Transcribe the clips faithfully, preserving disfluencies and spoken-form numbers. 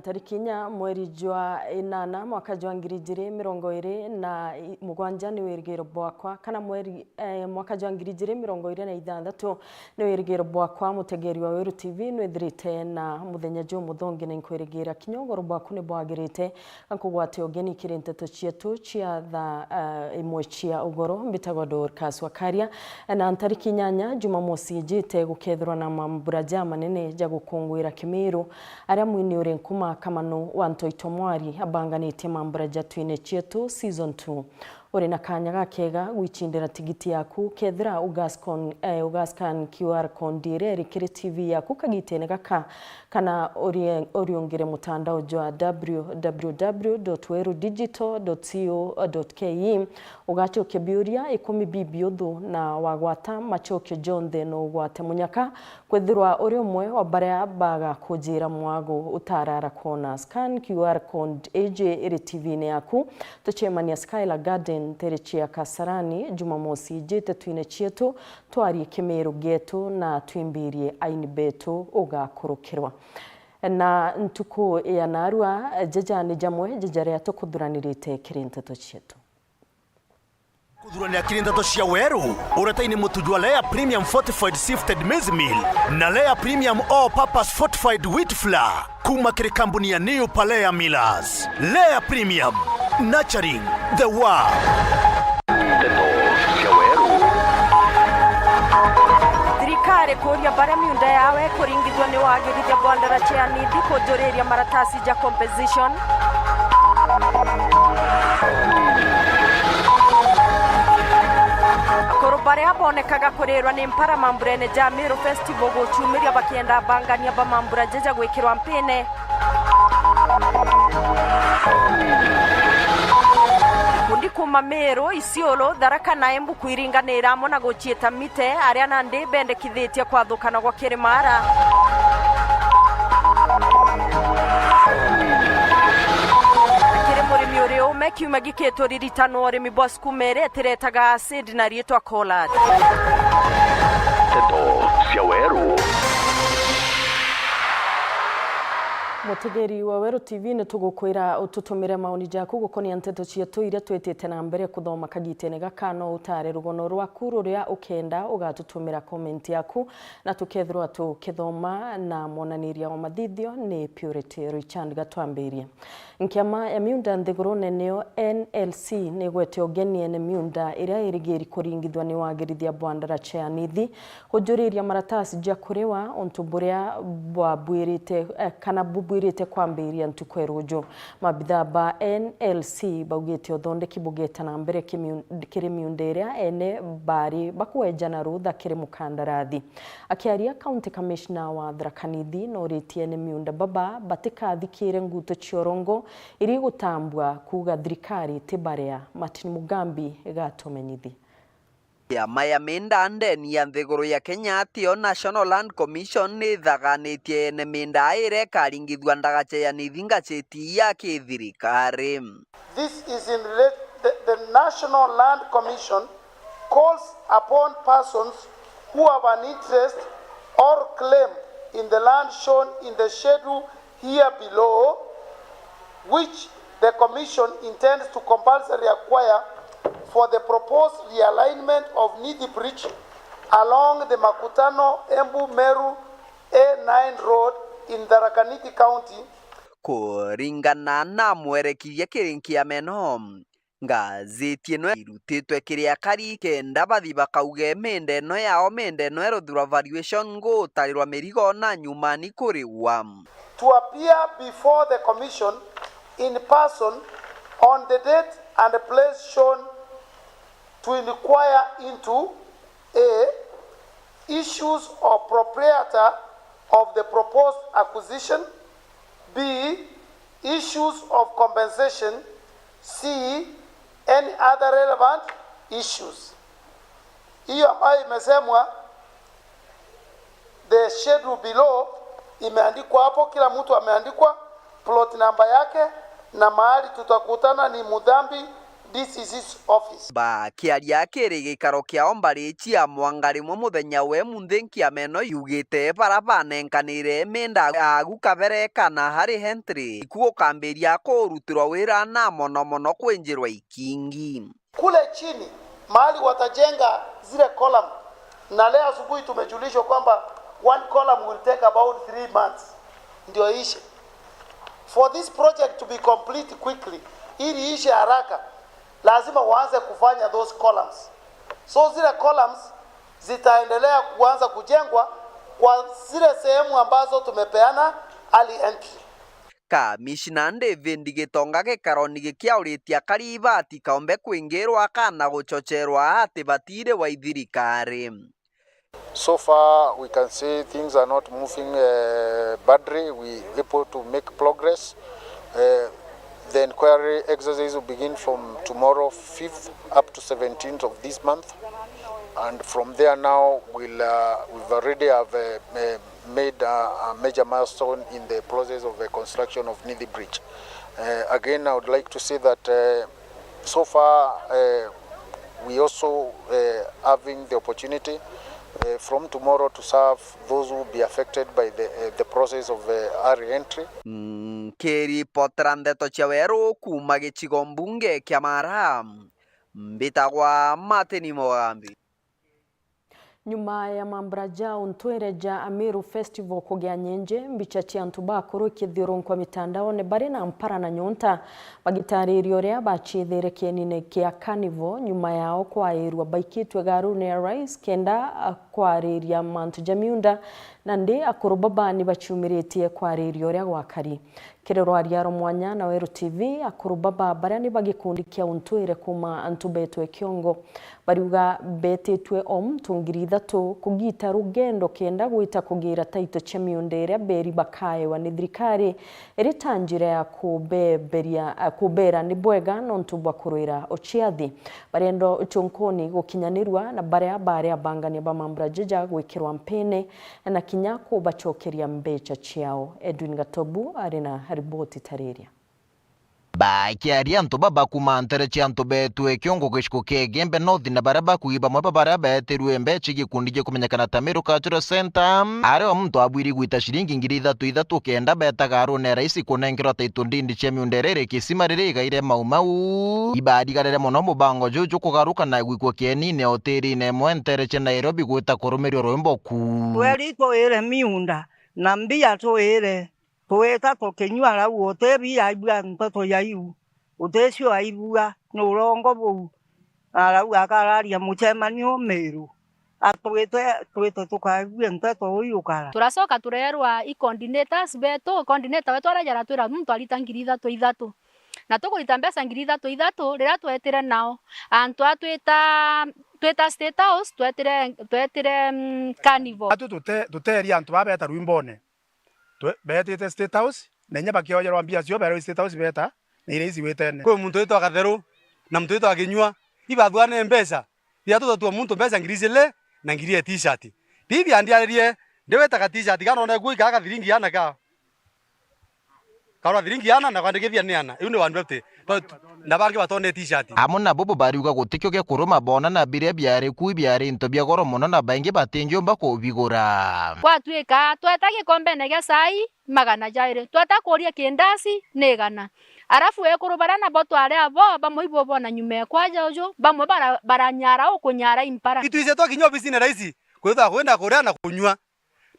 Tariki inya mweri jwa inana mwaka jwa ngiri ijiri mirongo iri na mugwanja ni wirigiro bwakwa, kana mweri, eh, mwaka jwa ngiri ijiri mirongo iri na ithanthatu ni wirigiro bwakwa. Mutegeri wa Weru T V, nwithirite na muthenya jumuthongi, na inkwirigira kinya ugoro bwaku ni bwagirite. Nkugwate ugeni kiri nteto cietu cia thaa, eh, imwe cia ugoro. Mbitagwa Dorcas Wakaria, na ntariki inyanya Jumamosi ijite gukethirwa na mambura jamanene ja gukunguira Kimiru, aria mwini uri nkuma Kamanu wa Ntoito Mwari abanganitie mambura ja Twine Cietu season two. Uri na kanya gakega gwicindira tigiti yaku kethira ugascan, eh, ugascan Q R code iria iri kiri T V yaku kagitene gaka, kana uri-, uriungire mutandao jwa w w w dot weru digital dot co dot k e. Ugacokia biuria ikumi bibiuthu na wagwata macokio jonthe, no ugwate munyaka kwithirwa uri umwe wa baria bagakujira mwago utarara kwona. Scan Q R code iji iri T V-ini yaku. Tucemania Skylar Garden, nterechi ya Kasarani, Jumamosi ijite Twine Cietu, twarie Kimiru gietu na twimbirie aini betu ugakurukirwa. Na ntuku ya narua, jaja ni jamwe ja jaria tukuthuranirite kiri nteto cietu. Kuthuranira kiri nteto cia Weru, uretaini mutu jwa Lea Premium Fortified Sifted Maize Meal na Lea Premium All Purpose Fortified Wheat Flour kuma kiri kambuni ya New Palea Millers. Lea Premium, nurturing the world. Nteto cia Weru. Thirikari kuuria baria miunda yao ikuringithua ni wagirithia bwa ndaraca ya Nithi kunjuriria maratasi ja compensation. Akuru baria bonekaga kurirwa ni mpara mamburene ja Meru Festival gucumiria bakienda abangania ba mambura jaja gwikirwa mpine. Ikundi kuma Meru, Isiolo, Tharaka na Embu kwiringanira amwe na guciita mite aria nandi bendekithitie kwathukana gwa kiri mara. Kiri murimi uri ume, kiumia giki turiritanwa urimi bwa sukuma iria itiretaga acid na riitwa Collard. Nteto cia Weru. Mutegeri wa Weru T V, ni tugukwira ututumire maoni jaku gukonia nteto cietu iria twitite na mbere kuthoma kagitene gaka. No utare rugono rwaku ruria ukenda, ugatutumira comment yaku, na tukethirwa tukithoma na mwonaniria wa mathithio ni Purity Richard. Gatwambirie. Nkiama ya miunda nthigurune niyo N L C nigwete ugeni ene miunda iria irigiri kuringithua ni wagirithia bwa ndaraca ya Nithi kujuriria maratasi ja kuriwa untu buria bwabwirite, eh, kana bubwirite kwambiria ntuku ya ruju. Mabithaa ba N L C baugite uthondeki bugeta na mbere kimiu-, kiri miunda iria ene bari bakwejana rutha kiri mukandarathi. Akiaria County Commissioner wa Tharaka Nithi noritie ene miunda baba batikathikire nguto cia urongo iri gutambua kuuga thirikari ti baria. Martin Mugambi gatumenyithia. Kiama ya minda ndeni ya nthiguru ya Kenya, atio National Land Commission, ni ithaganitie ene minda iria ikaringithua ndagaca ya Nithi ngaceti ya kithirikari. This is in relate, the, the National Land Commission calls upon persons who have an interest or claim in the land shown in the schedule here below, which the Commission intends to compulsory acquire for the proposed realignment of Nithi Bridge along the Makutano Embu Meru A nine Road in Tharaka Nithi County. Kuringana na mwerekithia kiri nkiama ino, ngazeti ino irutitwe kiri akari kenda bathi bakauge minda ino yao, minda ino iruthirwa valuation, gutarirwa mirigo na nyumani kurigwa. To appear before the Commission in person on the date and place shown to inquire into: A, issues of proprietor of the proposed acquisition. B, issues of compensation. C, any other relevant issues. Hiyo ambayo imesemwa, the schedule below, imeandikwa hapo, kila mtu ameandikwa plot number yake, na mahali tutakutana ni Mudhambi D C's office. Bakiaria kiri gikaro kiao mbari cia Mwanga rimwe muthenya we munthi nkiama ino yugite bara banenkanire minda agu kabere kana hari entry iku gukambiria kurutirwa wira na mono mono kwinjirwa ikingi. Kule chini, mahali watajenga zile column, na leo asubuhi tumejulishwa kwamba one column will take about three months ndio ishe. For this project to be complete quickly, ili ishe haraka, lazima waanze kufanya those columns. So zile columns zitaendelea kuanza kujengwa kwa zile sehemu ambazo tumepeana early entry. Kamishna David Gitonga gikaroni gikiauritie akari ibati kaumbe kwingirwa kana guchocherwa ati batiri wa ithirikari. So far, we can see things are not moving, uh, badly. We able to make progress. Uh, the inquiry exercise will begin from tomorrow, fifth, up to seventeenth of this month. And from there now, we'll, uh, we've already have, uh, uh, made a, a major milestone in the process of the construction of Nithi Bridge. Uh, again, I would like to say that, uh, so far, uh, we also, uh, having the opportunity, uh, from tomorrow to serve those who will be affected by the, uh, the process of, uh, early entry. Nkiripotera ndeto cia weru kuuma gicigo mbunge kia Mara, mbitagwa Martin Mugambi. Nyuma ya mambura ja untwire ja Ameru Festival kugia nyenje, mbicha cia antu bakuru ikithiurunkwa mitandaone bari na mpara na nyonta, bagitariria uria baciithire kienine kia Carnival nyuma yao kwairua baikitwe garune ya Rais kenda, a, kwariria mantu ja miunda, nandi akuru baba ni baciumiritie kwariria uria gwakari. Kiri rwaria rwa mwanya na Weru T V, akuru baba baria ni ba gikundi kia untwire kuuma antu betwe kiongo, bariuga betitwe o muntu ngiri ithatu kugita rugendo kenda gwita kugira taito cia miunda iria beri bakaewa ni thirikari, iri ta njira ya kubeberia, kubera ni bwega nontu bwa kurwira uciathi. Barienda ucunkuni gukinyanirua na baria bari abangania ba mambura jaja gwikirwa mpini na kinya kubacokeria mbecha ciao. Edwin Gatobu ari na riboti tariria. Bakiaria antu baba kuuma ntere cia antu betwe kiongo giciko kia Igembe North na baria bakugi bamwe ba baria betirwe mbecha gikundi gikumenyekana ta Meru Cultural Centre, ari o muntu abwiri gwita ciringi ngiri ithatu ithatu kenda beta garune ya Rais kunenkerwa taito ndindi cia miunda iria iri kisima riria igaire Mau Mau. Ibarigarire mono mubango juju kugaruka na gwikwa kienine hotelini imwe ntere cia Nairobi gwita kurumirwa rwimbo ku. Kweri twire miunda na mbia twire, twita tukinyua rau, uti bia aibua nteto ya iu, uticio aibua, ni urongo buu. Arauga akararia mucemanio Meru, atwite, twite tukaigua nteto uu yukara. Turacoka turerwa i coordinators betu, coordinator wetu areja aratwira muntu arita ngiri ithatu ithatu. Na tukurita mbeca ngiri ithatu ithatu, riria twetire nao, antu a twita, twita State House, twetire, twetire, mm, Carnival. Atu tute-, tuteria antu baa beta rwimbone. Twe-, betite State House, na inya bakiojerwa mbia cio, berwa State House beta, na iria ici witene. Kwi muntu witwa Gatheru, na muntu witwa Kinyua, ibathugane mbeca, biatutatua muntu mbeca ngiri ijiri na ngiri ya t-shirt. Bibi andiaririe, ndiwetaga t-shirt, kana one gui kaa gathiringi ana ka. Karwa thiringi ana na kwandikithia ni ana. Iu ni one fifty. But na bangi batone t-shirt. Amwe na bobo bariuga gutikio gia kuruma bona na biria biari ku biari into bia goro mono na baingi batingiumba kubigura. Gwatuika tweta gikombene gia cai magana jairi, tweta kuria kindasi ni igana. Arafu ekuru baria nabo twari abo, bamwe ibo bona nyuma ekwa juju, bamwe bara-, baranyara ukunyara impara. Itwise twakinya obisine raisi, kwithwa kwenda kuria na kunyua.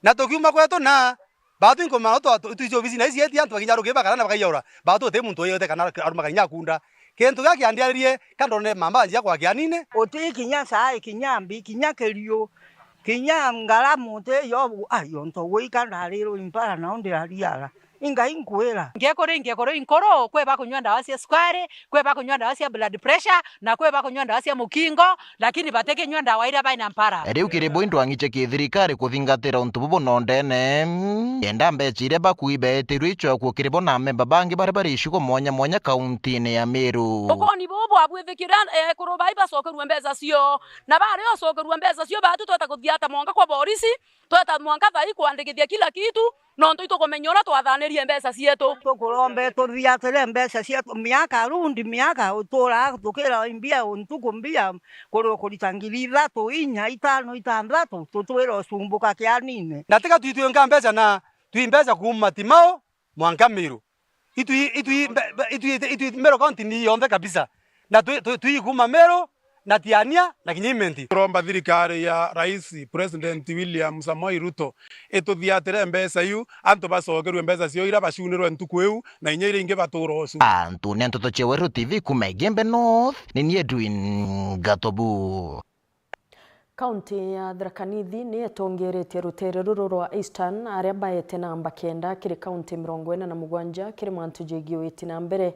Na tukiuma kwetu na, baatu inkumana twa-, tu-, twici obisi na ici eti antu bakinya ruki bakara na bakaiyaura. Baatu uti muntu wiyete kana aruma kinya akunda. Kintu gia kiandiaririe, ka ndonere mamba njia kwa kianine. Uti kinya cai, kinya mbi, kinya kiriu, kinya ngaramu uti yo, ai, onto gwika ndarirwe impara nao ndirariara. Ingai nkwira. Ngekuru, ngekuru inkuru, kwi bakunywa ndawa cia sukari, kwi bakunywa ndawa cia blood pressure, na kwi bakunywa ndawa cia mukingo, lakini batikinywa ndawa iria baina mpara. Riu kiri bo indwang'i cia kithirikari kuthingatira untu bubu nondene, kenda mbecha iria bakugi beetirwe icokue kiri bo na amemba bangi baria bari icigo mwanya mwanya kauntine ya Meru. Ukoni bubu bwabwithikiria, eh, ekuru bai bacokerue mbeca cio, na baria ucokerua mbeca cio, baatu tweta kuthiata mwanga kwa borisi, Tweta mwanka thaa ii kwandikithia kila kitu, nontu itukumenya uria twathanirie mbeca cietu. Tukuromba ituthiatire mbeca cietu miaka arundi miaka, uturaa tukira mbia, ntuku mbia, kuri ukurita ngiri ithatu, inya, itano, itantatu, tutwire ucumbuka kianine. Na tiga twitwinga mbeca na twi mbeca kuuma Timau mwanka Miru. Itwi, itwi, mbe-, mbe-, itwi, itwi Meru County ni yonthe kabisa. Na twi, twi, twi kuuma Meru, na Tiania, na kinya Imenti. Turomba thirikari ya Rais President William Samoei Ruto ituthiatire mbeca iu, antu bacokerue mbeca ciao iria bacunirwe ntuku iu, na inya iria ingi batuura ucu. Antu ni Ntoto cia Weru T V kuuma Igembe North, ni ni Edwin Gatobu. Kaunti ya Tharaka Nithi ni yetongeretie ruteere ruru rwa Eastern, aria baete namba kenda kiri kaunti mirongo ina na mugwanja kiri mantu jegii witi na mbere.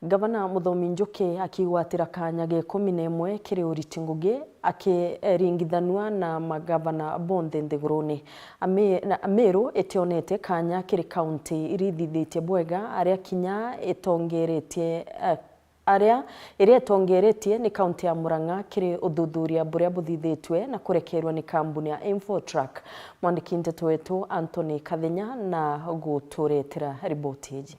Gavana Muthomi Njuki akigwatira kaanya ga ikumi na imwe kiri uriti ngugi, akiringithanua na magavana bonthe nthiguruni. Ami-, na Meru itionete kaanya kiri kaunti iria ithithitie bwega, aria kinya itongeretie, eh, aria iria itongeretie ni kaunti ya Murang'a kiri uthuthuria buria buthithitue na kurekerwa ni kambuni ya Infotrack. Mwandiki nteto wetu Anthony Kathenya na guturetera riboti iji.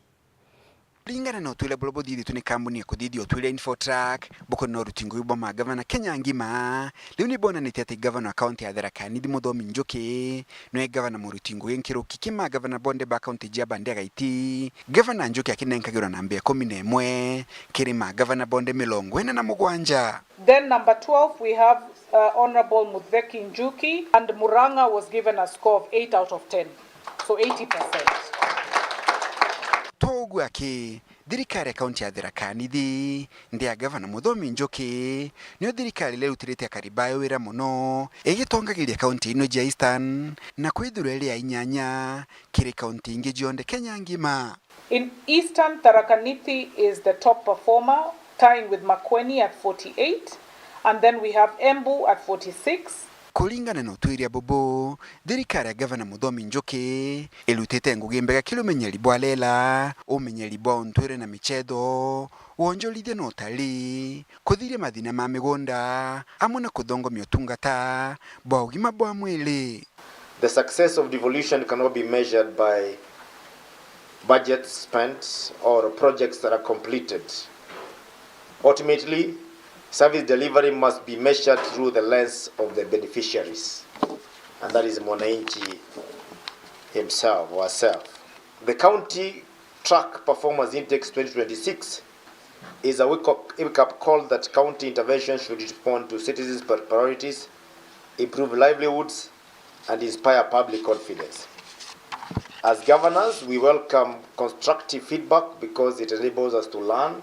Kuringana na utwire buria buthithitue ni kambuni ya kuthithia utwire Infotrack, bukonie na uruti ngugi bwa magavana Kenya ngima, riu ni bonanitie ati gavana wa kaunti ya Tharaka Nithi Muthomi Njuki Nwe gavana muruti ngugi nkiruki ki magavana bonthe ba kaunti jia bandi agaiti, gavana Njuki akinenkagirwa namba ikumi na imwe kiri magavana bonthe mirongo ina na mugwanja. Then number twelve, we have, uh, Honourable Mutheki Njuki, and Murang'a was given a score of eight out of ten. So eighty percent. Twauga ki, thirikari ya kaunti ya Tharaka Nithi, ndi ya gavana Muthomi Njuki, niyo thirikari iria irutirite akari bayo wira mono, igitongagiria kaunti ino jia Eastern, na kwithirwa iri ya inyanya kiri kaunti ingi jonthe Kenya ngima. In Eastern, Tharaka Nithi is the top performer, tying with Makueni at forty-eight, and then we have Embu at forty-six. Kuringana na utwiria bubu, thirikari ya gavana Muthomi Njuki irutite ngugi mbega kiri umenyeri bwa riera, umenyeri bwa untwire na michetho, wonjorithia na utari, kuthiria mathina ma migunda, amwe na kuthongomia utungata bwa ugima bwa mwiri. The success of devolution cannot be measured by budgets spent or projects that are completed. Ultimately, service delivery must be measured through the lens of the beneficiaries, and that is mwananchi himself or herself. The county track performance index twenty twenty-six is a wake-up, wake-up call that county intervention should respond to citizens' pri-, priorities, improve livelihoods, and inspire public confidence. As governors, we welcome constructive feedback because it enables us to learn,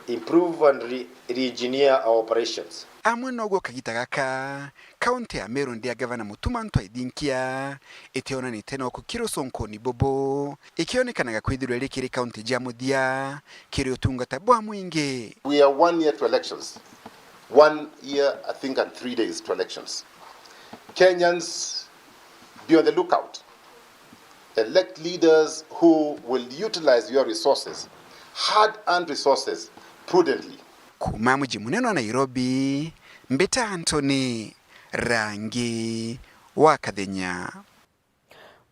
improve, and re-, re-engineer our operations. Amwe noguo kagita gaka, kaunti ya Meru ndi ya gavana Mutuma M'Ethingia itionanite na ukukira uconkoni bubu, ikionekanaga kwithirwa iri kiri kaunti jia muthia kiri utungata bwa mwingi. We are one year to elections. One year, I think, and three days to elections. Kenyans, be on the lookout. Elect leaders who will utilize your resources, hard-earned resources, prudently. Kuuma muji munene wa Nairobi, mbita Anthony Rangi wa Kathenya.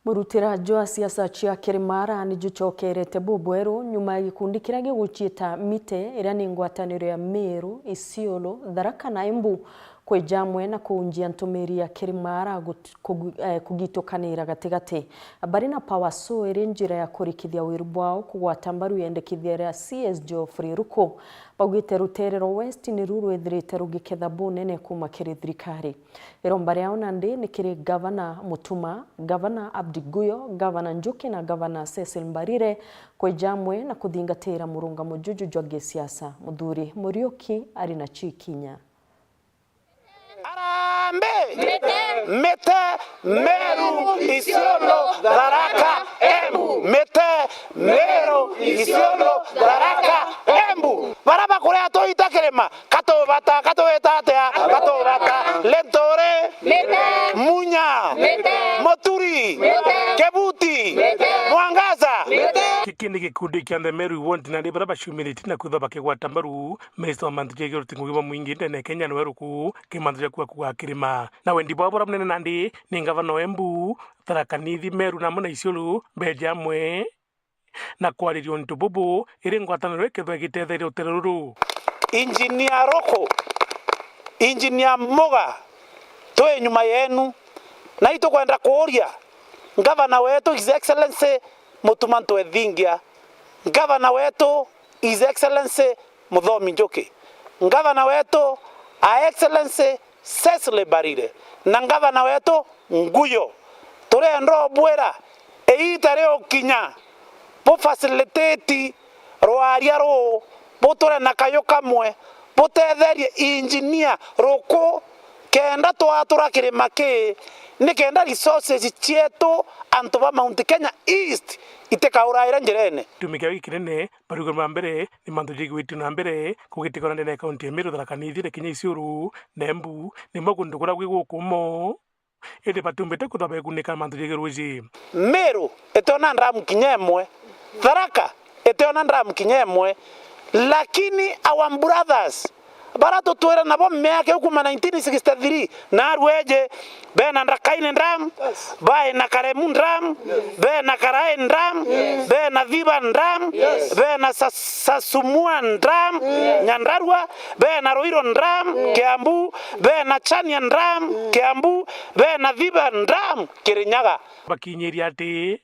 Murutira jwa siasa cia Kirimara ni jucokerete bubweru nyuma ya gikundi kiria giguciita Mite, iria ni ngwataniro ya Meru, Isiolo, Tharaka na Embu, kwija amwe na kuunjia ntumiri ya Kirimara gut-, kugu-, eh, kugitukanira gatigati. Bari na Power So iri njira ya kurikithia wiru bwao kugwata mbaru yendekithia ria C S Geoffrey Ruku. Baugite ruteere rwa West niru rwithirite rugiketha bunene kuuma kiri thirikari. Iromba riao nandi ni kiri Gavana Mutuma, Gavana Abdi Guyo, Gavana Njuki na Gavana Cecil Mbarire kwija amwe na kuthingatira murungamo juju jwa gisiasa. Muthuri Muriuki ari na cio ikinya. Harambee! Mite! Mite, Meru, Isiolo, Tharaka, Embu. Mite, Meru, Isiolo, Tharaka, Embu. Bara bakuria tuita kirima, katubata, katuwita atia? Katubata. Linturi. Mite. Munya. Mite. Muturi. Mite. Kibuti. Mite. Mwangaza. Mite. Kiki Ni gikundi kia The Meru Won't nandi baria baciumiritie na kwithwa bakigwata mbaru minista wa mantu ja iguru Ngugi wa Mwingi ndene Kenya niwe ruku ki mantu ja kuga kuga kirima. Na wendi bwao buria bunene nandi ni ngavana wa Embu, Tharaka Nithi, Meru na amwe na Isiolo beeje amwe na kwariria untu bubu iri ngwataniro ikethwa igitetheria rutere ruru. Injinia Roko, Injinia Muga, twi nyuma yenu. Na itukwenda kuuria ngavana wetu His Excellency Mutuma Ntwethingia, ngavana wetu His Excellency Muthomi Njuki, ngavana wetu Her Excellency Cecily Mbarire, na ngavana wetu Nguyo, turenda ubwira iita riukinya, bu facilitate rwaria ruu, buture na kayu kamwe, butetherie injinia ruku, kenda twatura kirima kii, ni kenda resources cietu antu ba Mount Kenya East itikauraire njirene. Gitumi kiao gikinene, baruguru ba mbere ni mantu jigwitio na mbere kugitikana ndene ya kaunti ya Meru, Tharaka Nithi, na kinya Isiolo na Embu, nimo kuntu kuria gwi gukumo. Indi batumbite kwithwa begunika na mantu jegii ruuji. Meru itiona ndamu kinya imwe, Tharaka itiona ndamu kinya imwe, lakini our brothers baria tutwire nabo miaka iu kuuma nineteen sixty-three, narua iji, bena Ndakaini Dam, baina Karemu Dam, bena Karae Dam, bena Thiba Dam, bena Sa-, Sasumua Dam, Nyandarua, bena Ruiru Dam, Kiambu, bena Chania Dam, Kiambu, bena Thiba Dam, Kirinyaga. Bakinyiria ati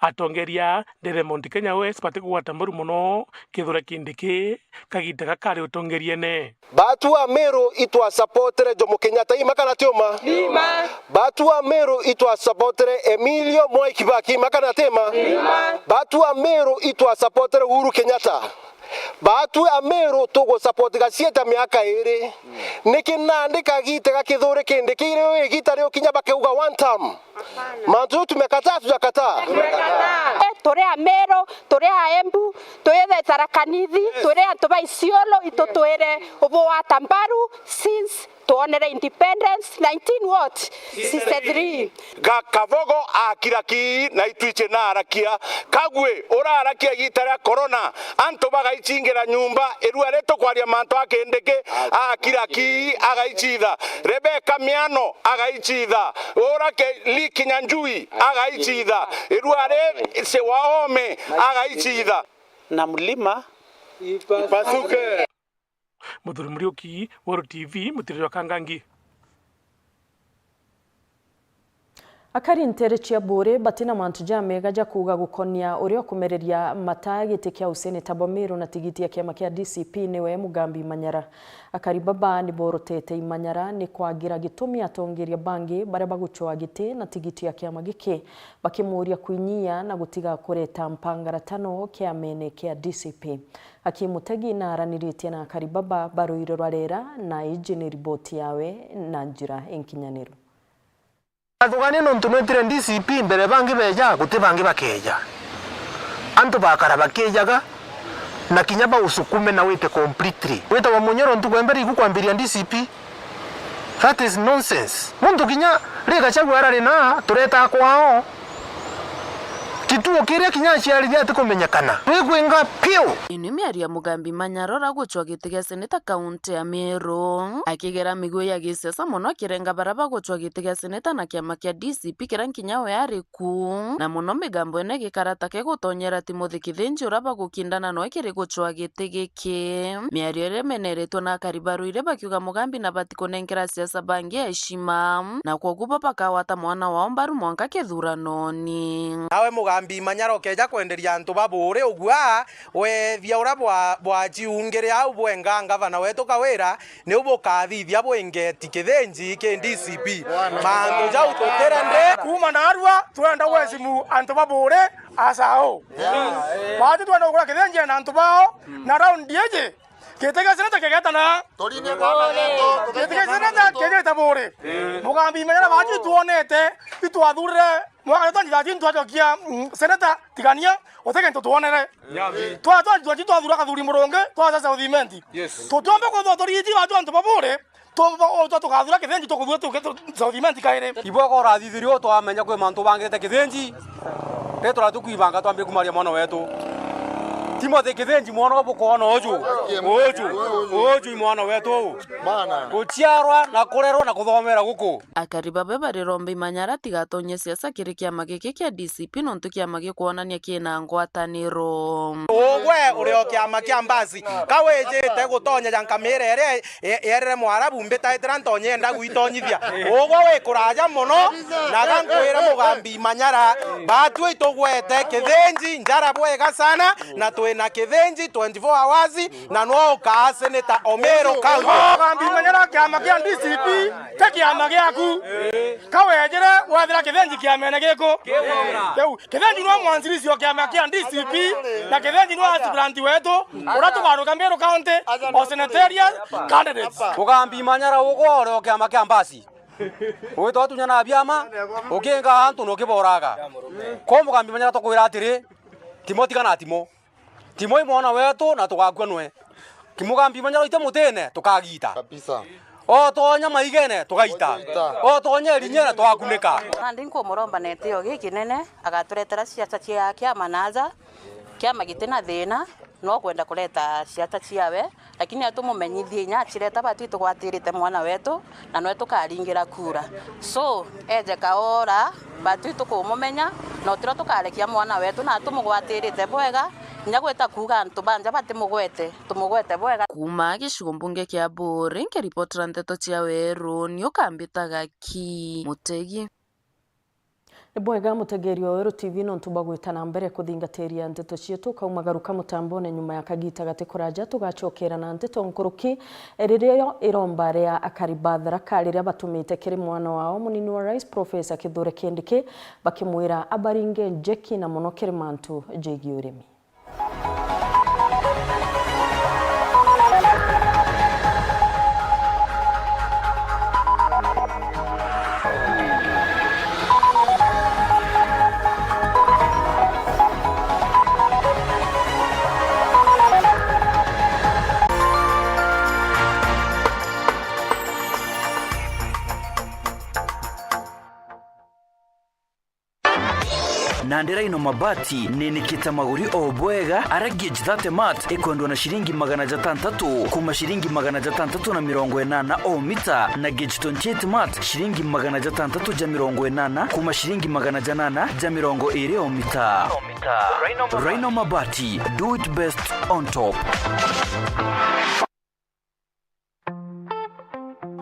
atongeria ndene Mount Kenya West batikugwata mbaru mono Kithure Kindiki kagita gaka ari utongeriene. Batu a Meru itwasapotire Jomo Kenyatta, ima kana ti uma? Ima. Batu a Meru itwasapotire Emilio Mwai Kibaki, ima kana ti ima? Ima. Batu a Meru itwasapotire Uhuru Kenyatta. Batu a Meru tugusapoti Gacieta miaka iri. Niki nandi kagita ga Kithure Kindiki riu igita riukinya bakeuga one term? Mantu jau tumekataa, tujakataa? Eh, turi a Meru, turi a Embu, turi Tharaka Nithi, turi antu ba Isiolo, itutwire ubugwata mbaru since twonere independence, nineteen what? Sixty-three. Gakabogo akira ki na itwiche na arakia. Kagwe urarakia igita ria corona, antu bagaicingira nyumba, irua ri tukwaria mantu a Kindiki, akira ki agaicitha. Rebecca Miano agaicitha. Ura ke Lee Kinyanjui agaicitha. Irua ri se waome agaicitha. Na mlima ipasuke. Muthuri Muriuki, Weru T V, Mutiriri wa Kangangi. Akari nteere cia Buuri batina mantu jamega ja kuuga gukonia uria ukumereria mataa giti kia useneta bwa Meru na tigiti ya kiama kia D C P niwe Mugambi Manyara. Akari baba ni borotete Imanyara ni kwagira gitumi atongeria bangi baria bagucwaa giti na tigiti ya kiama giki, bakimuuria kwinyia na gutiga kureta mpangaratano kiamene kia D C P. Aki Mutegi naaraniritie na akari baba ba ruiru rwa Rera, na iji ni riboti yawe na njira inkinyaniru. Athugania nontu nwetire D C P mbere bangi beja, guti bangi bakeja. Antu bakara bakijaga, na kinya bausukume na wite completely. Witawa Munyoro ntuku ya mbere iku kwambiria D C P. That is nonsense. Muntu kinya ri Gachagua arari na tureta kwao. Kituo kiria kinya aciarithia atikumenyekana. Twikwinga piu. Ino miario ya Mugambi Manyara uria gucwa giti gia seneta kaunti ya Meru. Akigera miguu ya gisiasa mono akirenga baria bagucwa giti gia seneta na kiama kia D C P kiria nkinya we ari ku, na mono migambo ino igikara ta ke gutonyera Timothy Kithinji uria bagukindana noe kiri gucwa giti giki. Miario iria imeneretwe na akari ba Ruiri bakiuga Mugambi na batikunenkera siasa bangi heshima, na kwoguo bo bakagwata mwana wao mbaru mwanka kithuranoni. Nawe Mugambi Manyara ukeja kwenderia antu ba Buuri ugua, wethia uria bwa, bwaciungire au bwenga ngavana wetu Kawira, niu bukathithia bwingeti Kithinji ki D C P. Mantu jau tutirende. Kuuma narua, twenda gwecimu antu ba Buuri, asao. Bati twenda kugura Kithinji na antu bao, na raundi iji, giti gia seneta kigetana. Giti gia seneta kigetana Buuri. Mugambi Manyara bati twonete, itwathurire, mwaka twenty thirteen twacokia, mm, seneta, tigania, uti gintu twonere. Twa, twa, twa, twathura Kathuri Murungi, twaca South Imenti. Yes. Tutiumba kwithwa turiti batu antu ba Buuri, tu, ba, o, twa, tukathura Kithinji, tukuthura tu, tu, South Imenti kairi. Ibo korathithirio twamenya kwi mantu bangirite Kithinji. Turatukwibanga twambie kumaria mwana wetu. Timothy Kithinji, mwana bukwona uju. Uju. Uju i mwana wetu. Bana. Guciarwa na kurerwa na kuthomera guku. Akari babe bariromba Imanyara atigatonye siasa kiri kiama giki kia D C P nontu kiama gikwonania kina ngwataniro. Ugwe uri o kiama kia Mbasi, ka wijite gutonya ja nkamira iria ye-, yerere Mwarabu, mbitaitira ntonye enda gwitonyithia. Ugwe wi kuraja mono, na ga nkwire Mugambi Manyara, batwi tugwete Kithinji njara bwega sana, na twina Kithinji twenty-four hours, na nwe ukaa Senator o Meru County. Mugambi Manyara, kiama kia D C P, ti kiama giaku. Ka wejire wathira Kithinji kiamene giku. Riu, Kithinji nwe mwanzilishi o kiama kia D C P, na Kithinji nwe aspirant wetu, uria tugaruka Meru County o senatorial candidates. Mugambi Manyara ugwe uri o kiama kia Mbasi. Ugwita utunyana biama, ukinga antu na ukiboraga. Ko Mugambi Manyara tukwira atiri, Timo tigana Timo. Timo i mwana wetu na tugakua nwe. Kimugambi Manyara ite mutine, tukagita. Kabisa. Otonya maigene, tugaita. Tugaita. Otonya erinyene, tugakunika. Nandi nkumuromba na itio gikinene, agaturetera ciaca cia kiama na aja, kiama giti na thina, no kwenda kureta ciaca ciawe, lakini atumumenyithie inya acireta batwi tugwatirite mwana wetu, na nwe tukaringira kura. So, eje kaora, batwi tukumumenya, na utiro tukarekia mwana wetu, na atumugwatirite bwega, inya gwita kuuga antu banja batimugwete, tumugwete bwega. Kuuma gicigo mbunge kia Buuri, nkiripotera nteto cia weru, ni ukambitaga ki Mutegi. Ni bwega mutegeri wa Weru T V nontu bwa gwita na mbere kuthingatiria nteto cietu. Ukaumagaruka mutambone nyuma ya kagita gati kuraja, tugacokera na nteto nkuruki, riria iromba ria akari ba Tharaka riria batumite kiri mwana wao munini wa rais Professor Kithure Kindiki, bakimwira abaringe njeki na mono kiri mantu jegii urimi. Nandi Rhino Mabati ninikite maguri o bwega, ara gauge thirty mat ikwendwa na ciringi magana jatantatu kuma ciringi magana jatantatu na mirongo inana o mita, na gauge twenty-eight mat ciringi magana jatantatu ja mirongo inana kuma ciringi magana janana ja mirongo iri o mita. Rhino Mabati, do it best on top.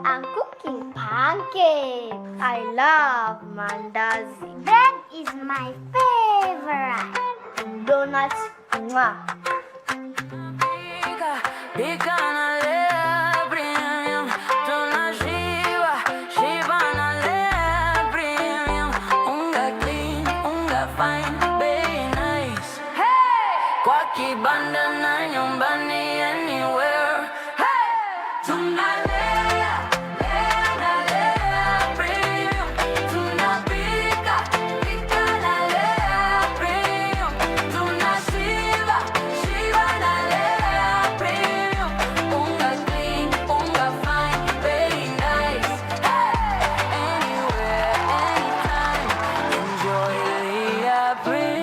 I'm cooking pancakes. I love mandazi. Bread is my favorite. Donuts, mwah. Pika, pika na Lea Premium. Tunashiba, shiba na Lea Premium. Unga clean, unga fine, bei nice. Hey! Kwa kibanda na nyumbani, anywhere. Hey! Tunalea, lea na Lea Premium. Tunapika, pika na Lea Premium. Tunashiba, shiba na Lea Premium. Unga clean, unga fine, bei nice. Hey! Anywhere, anytime. Enjoy Lea Premium.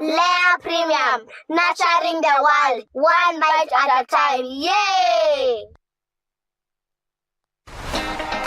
Lea Premium, nurturing the world, one bite at a time. Yay!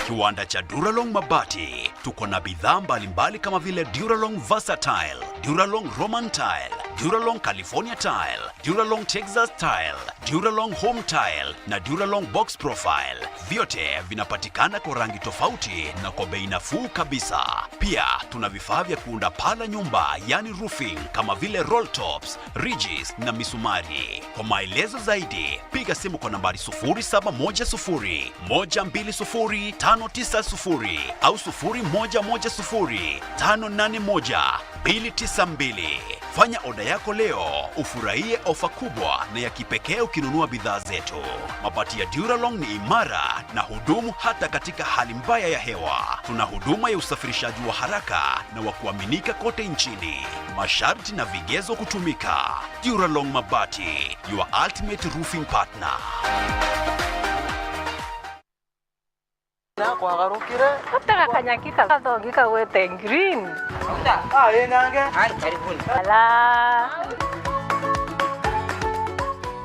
Kiwanda cha Duralong Mabati. Tuko na bidhaa mbalimbali kama vile Duralong Versatile, Duralong Roman Tile, Duralong California Tile, Duralong Texas Tile, Duralong Home Tile na Duralong Box Profile. Vyote vinapatikana kwa rangi tofauti na kwa bei nafuu kabisa. Pia tuna vifaa vya kuunda paa la nyumba, yani roofing, kama vile roll tops, ridges na misumari. Kwa maelezo zaidi, piga simu kwa nambari sufuri saba moja sufuri, moja mbili sufuri, tano tisa sufuri au sufuri moja moja sufuri, tano nane moja, mbili tisa mbili. Fanya oda yako leo, ufurahie ofa kubwa na ya kipekee ukinunua bidhaa zetu. Mabati ya Duralong ni imara na hudumu hata katika hali mbaya ya hewa. Tuna huduma ya usafirishaji wa haraka na wa kuaminika kote nchini. Masharti na vigezo kutumika. Duralong Mabati, your ultimate roofing partner. Wagarukire. Atega kanyaki ka gathongi kagwete green. Ah, ii nange. Ai, karibuni. Ala.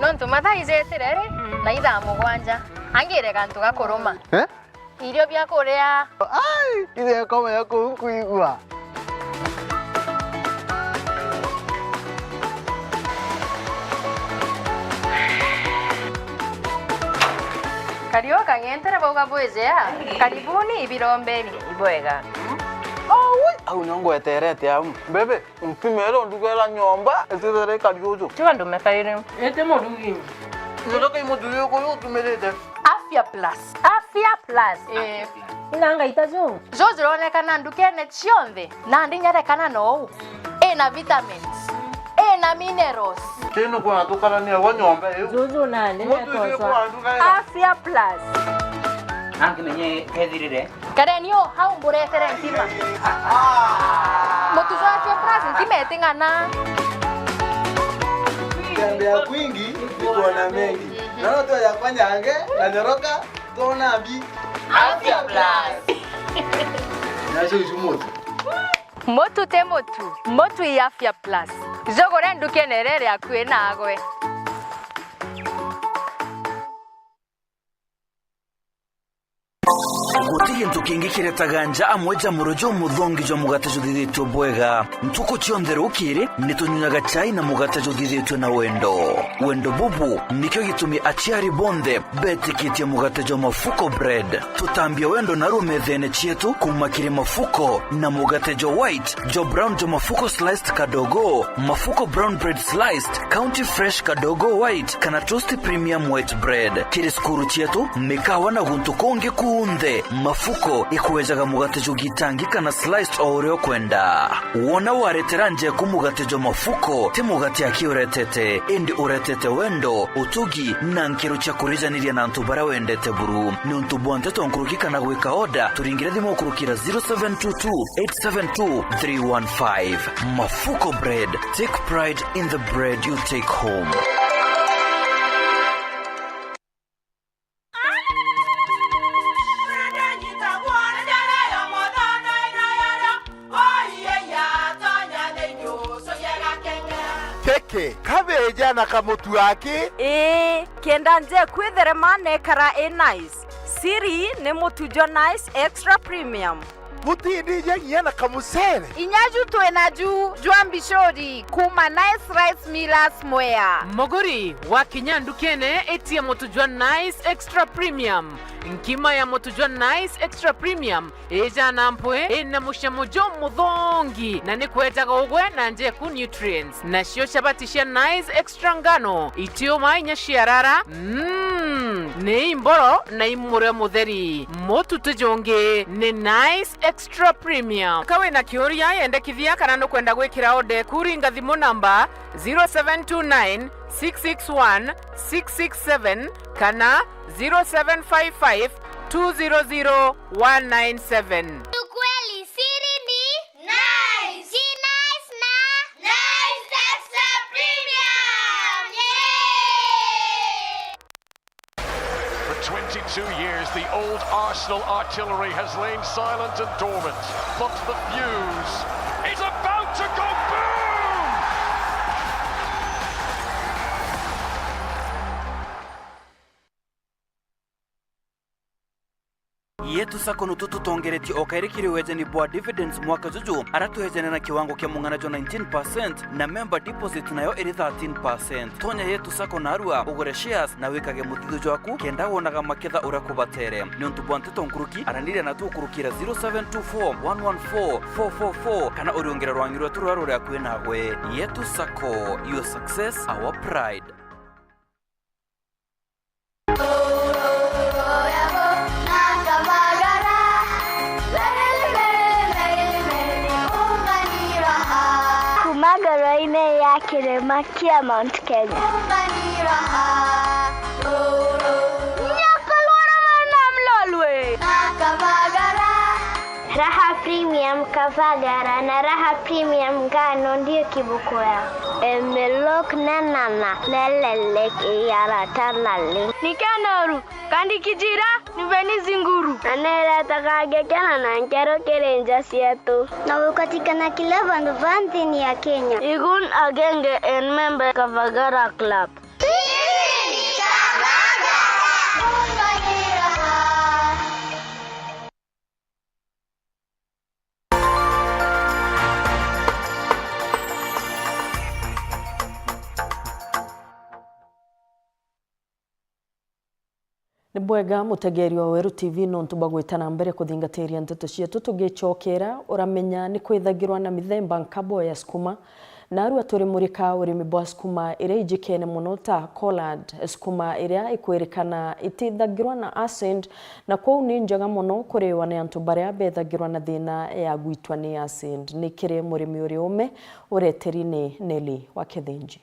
Nontu mathaa ijetire ri, mm, na ithaa mugwanja. Angire gantu ga kuruma. Eh? Irio bia kuria. Ai, ithe komenya kuu nkwigua. Kariu kang'entere bauga bwijea. Karibuni ibirombeni. Ibwega. Au, au nio ngweterete au. Bebe, mpimere ndugera nyomba, itithere kariuju. Tiga ndume kairi. Ete murugi. Ndoka imuthuri uyu utumirite. Afya Plus. Afya Plus. Eh. Ina ngaita ju. Ju jironekana ndukene cionthe. Nandi nyerekana nou. Ina vitamins. Ina minerals. Tino kwa tukarania wa nyomba iu. Juju nandi. Muthuri uyu kwa nduga. Afya Plus. Angi menye kethirire. Kareni o hau mburetere nkima. Mutu jwa Afya Plus nkima iting'ana. Kutembea kwingi ni kuona mengi. Naona tu ya kwanyange na nyoroka, tuona mbi. Afya Plus. Nacio icu mutu. Mutu ti mutu, mutu i Afya Plus. Jugure ndukene iria iri akui nagwe. Guti gintu kingi kiretaga nja amwe ja muro jumuthongi jwa mugate juthithitue bwega. Ntuku cionthe rukiri, ni tunyunyaga chai na mugate juthithitue na wendo. Wendo bubu nikio gitumi aciari bonthe betikitie mugate jwa Mafuko Bread. Tutambia wendo na rumethene cietu kuuma kiri Mafuko na mugate jwa white, jwa brown jwa Mafuko sliced kadogo, Mafuko brown bread sliced, County Fresh kadogo white, kana Toast Premium white bread. Kiri cukuru cietu, mikawa na guntu kungi kunthe, Mafuko ikwejaga mugate jwa gitangi kana sliced o uria ukwenda. Wona waretera njeku mugate jwa Mafuko, ti mugate aki uretete, indi uretete wendo, utugi, na nkiro cia kurijaniria na antu baria wendete buru. Niuntu bwa nteto nkuruki kana gwika order, turingire thimu kurukira zero seven two two eight seven two three one five. Mafuko Bread. Take pride in the bread you take home. Kiki, kabeja na kamutu aki? Ii, kenda nje kwithere manekara i nice. Siri ni mutu jwa Nice Extra Premium. Butindije nginya na kamucere. Inya ju twina ju jwa mbicuri kuuma Nice Rice Millers Mwea. Muguri, wakinya ndukene, itia mutu jwa Nice Extra Premium. Nkima ya mutu jwa Nice Extra Premium ijana mpwi, ina mucamo jumuthongi, na ni kwejaga ugwe na njeku nutrients. Nacio chabati cia Nice Extra ngano, itiuma inya ciarara, mm, ni imboro na i murio mutheri. Mutu ti jungi, ni Nice Extra Premium. Ka wina kiuria, yendekithia kana nukwenda gwikira order eku, ringa thimu namba zero seven two nine six six one six six seven kana zero seven five five two zero zero one nine seven. Ukweli siri ni Nice. Ki Nice na Nice Extra Premium. Yay! For twenty-two years, the old Arsenal artillery has lain silent and dormant, but the fuse is about to go boom! Yetu Sacco nutu tutongeretie o kairi kiri wejani bwa dividends mwaka juju, ara twejane na kiwango kia mung'ana jwa nineteen percent na member deposit nayo iri thirteen percent. Tonya Yetu Sacco narua ugure shares na wikage muthithu jwaku kenda wonaga maketha uria kubatere. Niuntu bwa nteto nkuruki, araniria na tukurukira zero seven two four one one four four four four kana uriungire rwangi rwetu ruria ruri akui nagwe. Yetu Sacco, your success, our pride. Kuma ngoro-inĩ ya kĩrĩma kĩa Mount Kenya. Nyakorwa na mwana mlolwe. Raha Premium Kavagara na Raha Premium Ngano ndio kiboko yao. Emelok nenana nelelek iyarata nali. Nikana Oru, kandi kijira ni beni zinguru. Na niretaga ngekena na nkero kiri nja cietu. Na gukatikana kila vandu va nthini ya Kenya. Igun agenge en member Kavagara Club. Ni bwega mutegeeri wa Weru T V nontu bwa gwita na mbere kuthingatiria nteto cietu. Tugicokera, uramenya ni kwithagirwa na mithemba nkabo ya sukuma. Narua turimurika urimi bwa sukuma iria ijikene mono ta collard, sukuma iria ikwirikana itithagirwa na acid, na kwou ni njega mono kuriwa ni antu baria bethagirwa na thina ya gwitwa ni acid. Ni kiri murimi uri ume, ureteri ni Nelly wa Kithinji.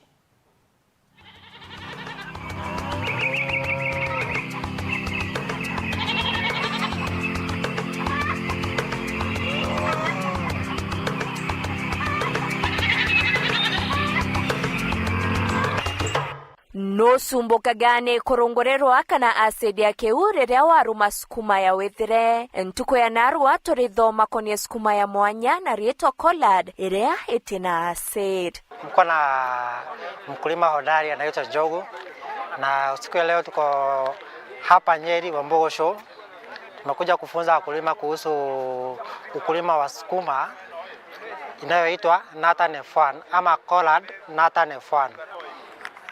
Nucumbukaga ni kurungurirwa kana acid ya kiu riria waruma sukuma ya withire. Ntuku ya narua turithoma konie sukuma ya mwanya na riitwa collard iria itina acid. Mko na mkulima hodari anaitwa Njogu, na usiku ya leo tuko hapa Nyeri, Wambogo Show. Tumekuja kufunza wakulima kuhusu ukulima wa sukuma inayoitwa Nathan F one ama collard Nathan F one.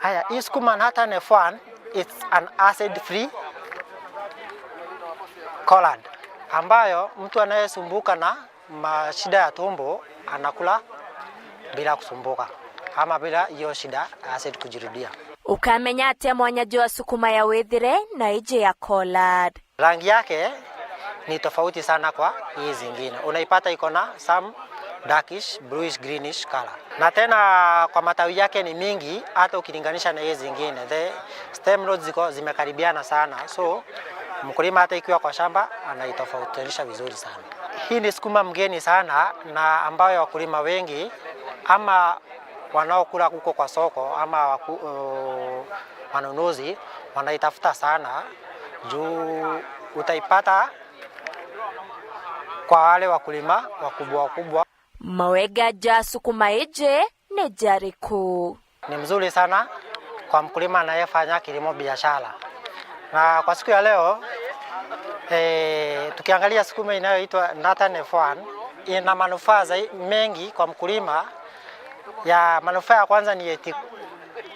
Haya, hii sukuma Nathan F one, it's an acid free collard ambayo mtu anayesumbuka na mashida ya tumbo anakula bila kusumbuka ama bila hiyo shida ya acid kujirudia. Ukamenya atia mwanya jwa sukuma ya withire na iji ya collard? Rangi yake ni tofauti sana kwa hii zingine. Unaipata iko na some darkish, bluish, greenish color. Na tena kwa matawi yake ni mingi hata ukilinganisha na hii zingine. The stem rods ziko zimekaribiana sana. So mkulima hata ikiwa kwa shamba anaitofautisha vizuri sana. Hii ni sukuma mgeni sana na ambayo wakulima wengi ama wanaokula huko kwa soko ama waku-, uh, wanunuzi wanaitafuta sana juu utaipata kwa wale wakulima wakubwa wakubwa. Mawega ja sukuma iji ni jariku? Ni mzuri sana kwa mkulima anayefanya kilimo biashara. Na kwa siku ya leo, eh, tukiangalia sukuma inayoitwa Nathan F one, ina manufaa zai-, mengi kwa mkulima. Ya manufaa ya kwanza ni eti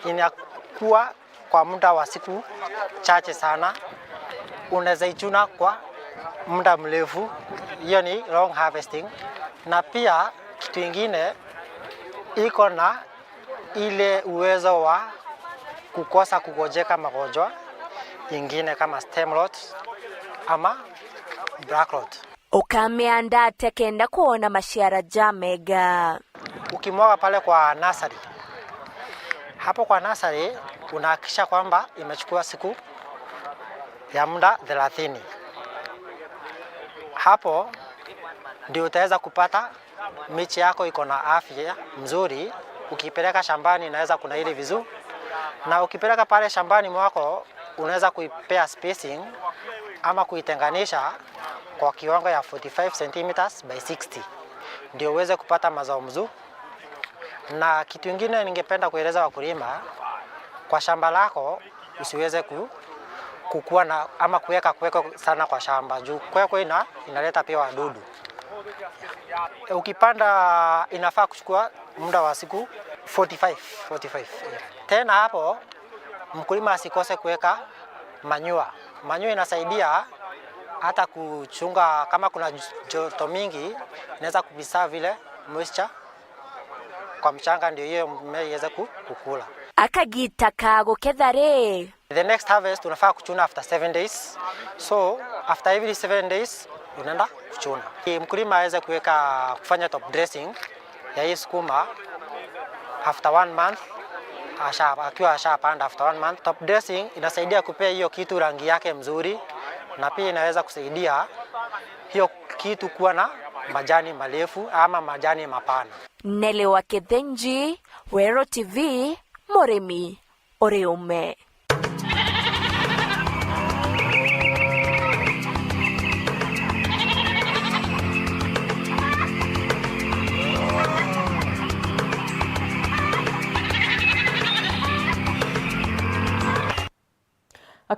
inakuwa kwa muda wa siku chache sana, unaweza ichuna kwa muda mrefu, hiyo ni long harvesting. Na pia kitu ingine iko na ile uwezo wa kukosa kugojeka magonjwa ingine kama stem rot ama black rot. Ukamianda atia kenda kwona maciara ja mega? Ukimwaga pale kwa nursery, hapo kwa nursery unahakikisha kwamba imechukua siku ya muda thelathini. Hapo ndio utaweza kupata miche yako iko na afya mzuri. Ukipeleka shambani inaweza kunawiri vizuri, na ukipeleka pale shambani mwako unaweza kuipea spacing ama kuitenganisha kwa kiwango ya forty-five centimeters by sixty, ndio uweze kupata mazao mzuri. Na kitu ingine ningependa kueleza wakulima, kwa shamba lako usiweze ku-, kukua na ama kuweka kwekwe sana kwa shamba juu kwekwe ina-, inaleta pia wadudu. Ukipanda inafaa kuchukua muda wa siku forty-five, forty-five. Tena hapo mkulima asikose kuweka manure. Manure inasaidia hata kuchunga kama kuna joto mingi, inaweza kupreserve ile moisture kwa mchanga, ndio hiyo mmea iweze ku-, kukula. Akagita ka guketha ri? The next harvest unafaa kuchuna after seven days. So after every seven days unaenda kuchuna. Mkulima aweze kuweka, kufanya top dressing ya hii sukuma after one month, asha-, akiwa ashapanda after one month. Top dressing inasaidia kupea hiyo kitu rangi yake mzuri, na pia inaweza kusaidia hiyo kitu kuwa na majani marefu ama majani mapana. Nelly wa Kithinji, Weru T V, murimi uri ume.